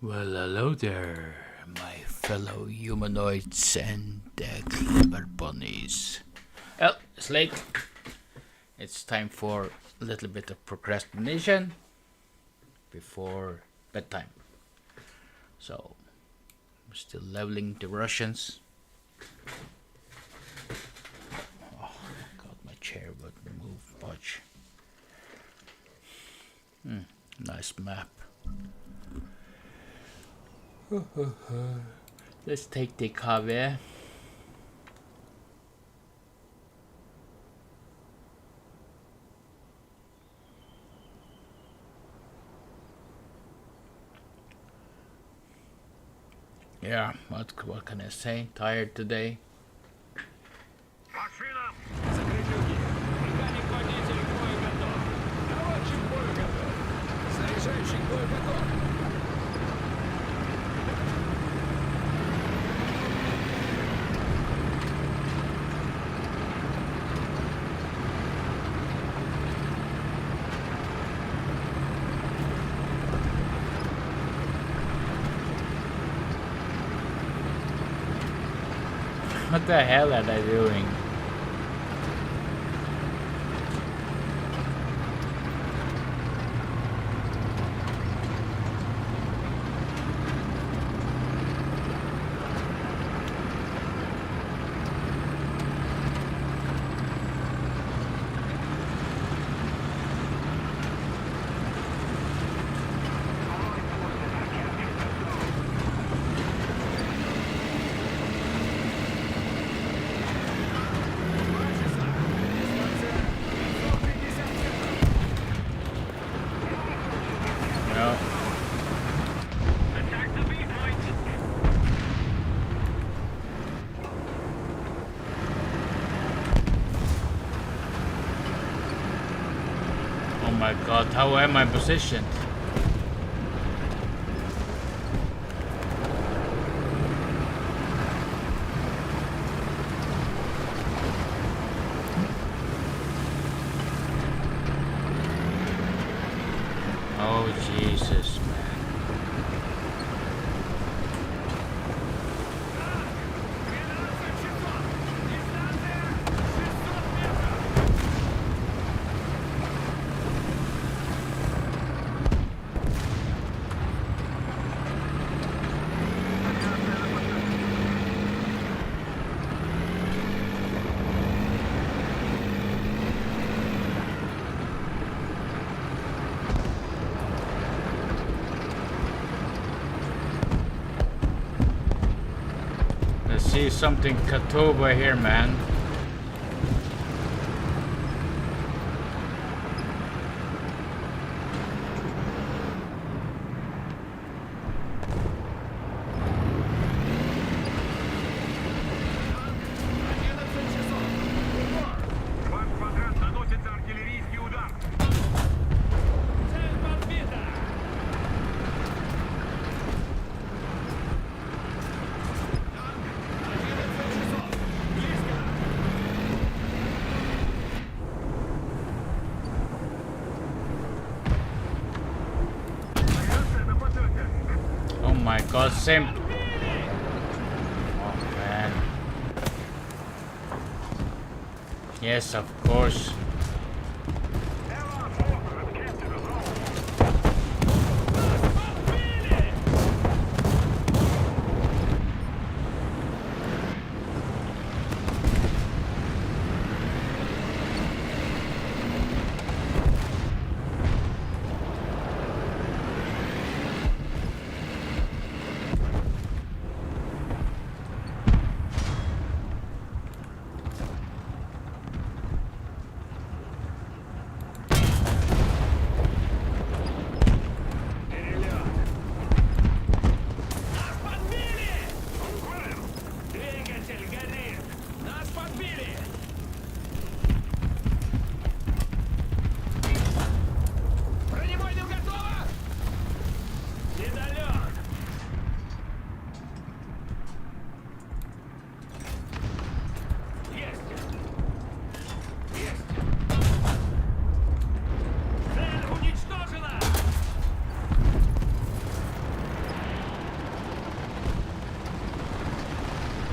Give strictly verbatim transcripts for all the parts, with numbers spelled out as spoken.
Well, hello there, my fellow humanoids and, uh, clever bunnies. Well, it's late. It's time for a little bit of procrastination before bedtime. So, I'm still leveling the Russians. Oh, God, my chair won't move much. Hmm, nice map. Let's take the K V. Yeah, what, what can I say? Tired today. Машина! Закрыть люки. Механик водитель, к бою готов. Наводчик к бою готов. Заряжающий к бою готов. What the hell are they doing? Ja. Oh my God, how am I positioned? Oh, Jesus, man. I see something Katoba here, man. Ваш квадрат наносится артиллерийский удар. Цель подбита! Oh my God, same. Oh man. Yes, of course.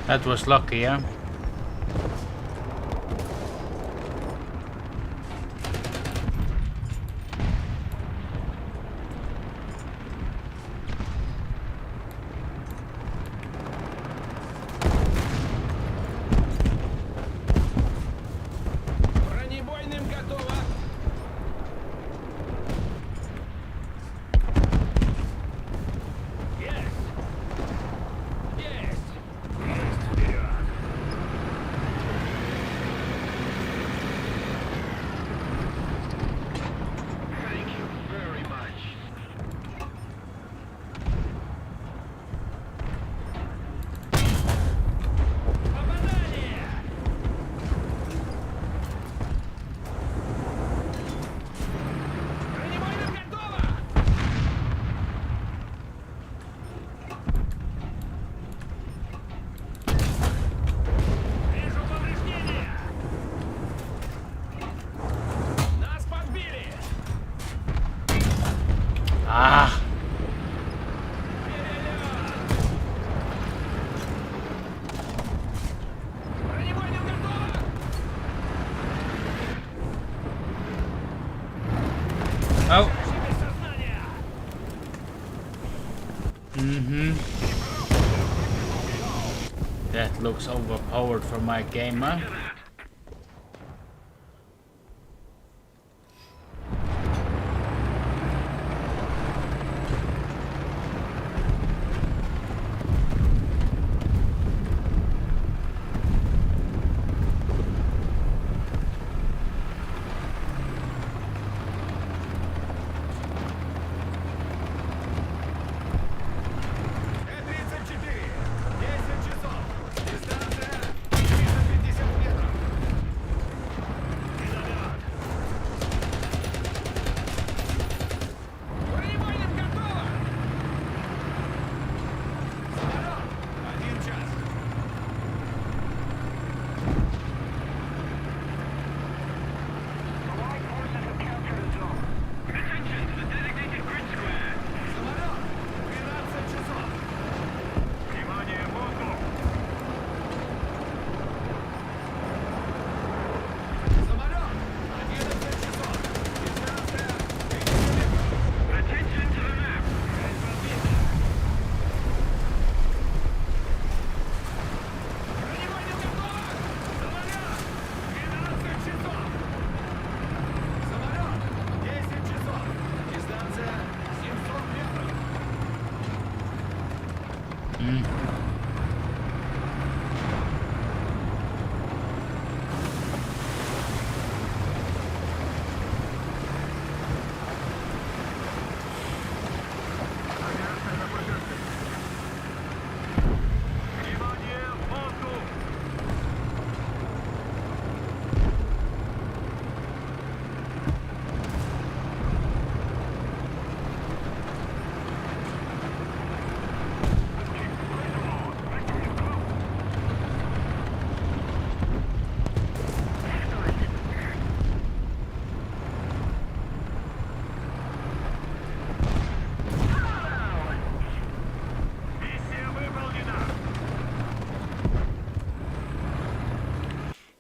That was lucky, yeah? Бронебойным готово. Есть! Есть! Есть вперёд! Thank you very much. Попадание! Бронебойным готово! Вижу повреждения! Нас подбили! А! Бронебойным готово! Ау. Без сознания! Mm-hmm. That looks overpowered for my gamer. Т тридцать четыре, десять часов. Дистанция триста пятьдесят метров. Миномёт. Бронебойным готово! Самолёт! Один час. Самолёт! Двенадцать часов. Внимание, воздух! Самолёт! Одиннадцать часов. Дистанция триста метров. Attention to the map. Бронебойным готово! Самолёт! Двенадцать часов. Самолёт! Десять часов. Дистанция семьсот метров. Mm.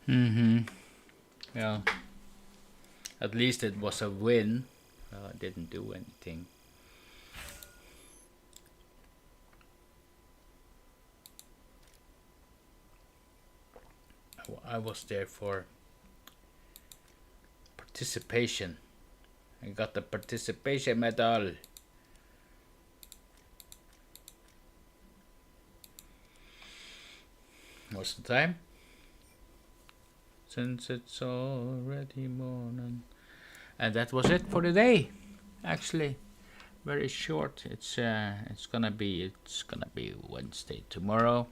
Mm-hmm. Yeah. At least it was a win. Uh, I didn't do anything. I was there for participation. I got the participation medal. What's the time? Since it's already morning. And that was it for the day. Actually, very short. It's, uh, it's gonna be, it's gonna be Wednesday tomorrow.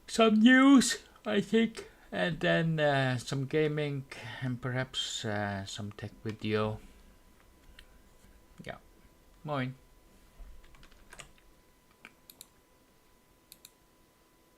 Some news, I think, and then, uh, some gaming and perhaps, uh, some tech video. Yeah. Moin.